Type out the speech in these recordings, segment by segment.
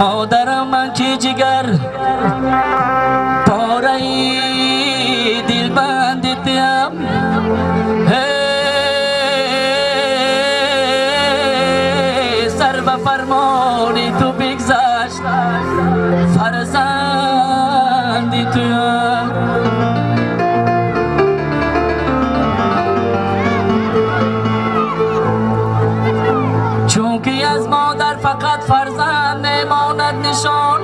Модарам ман ки ҷигар пораи дилбанди туям, сар ба фармони ту бигзашт фарзанди туям. Чунки аз модар фақат фарзанд мемонад нишон,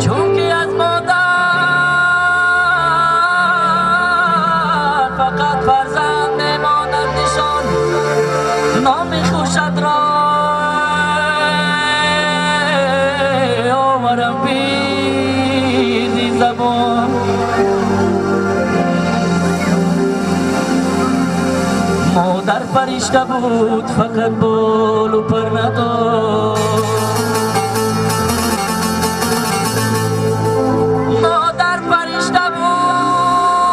чунки аз модар фақат фарзанд мемонад нишон, номи хушат ро оварам бизи забон. Модар фаришта буд, фақат болу пар надошт. Модар фаришта буд,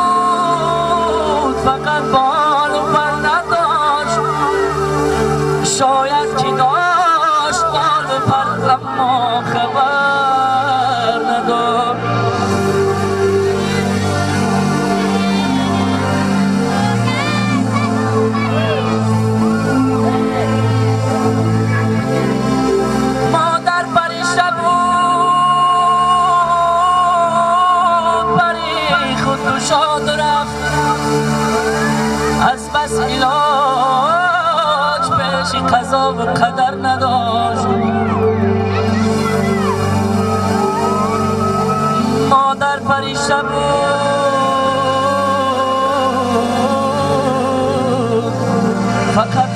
фақат болу пар надошт. Шояд ки дошт болу пар, аммо хабар надошт. Модар фаришта буд, пари худ кушод рафт, аз бас илоҷ пеши қазову қадар надошт. Модар фаришта буд, фақат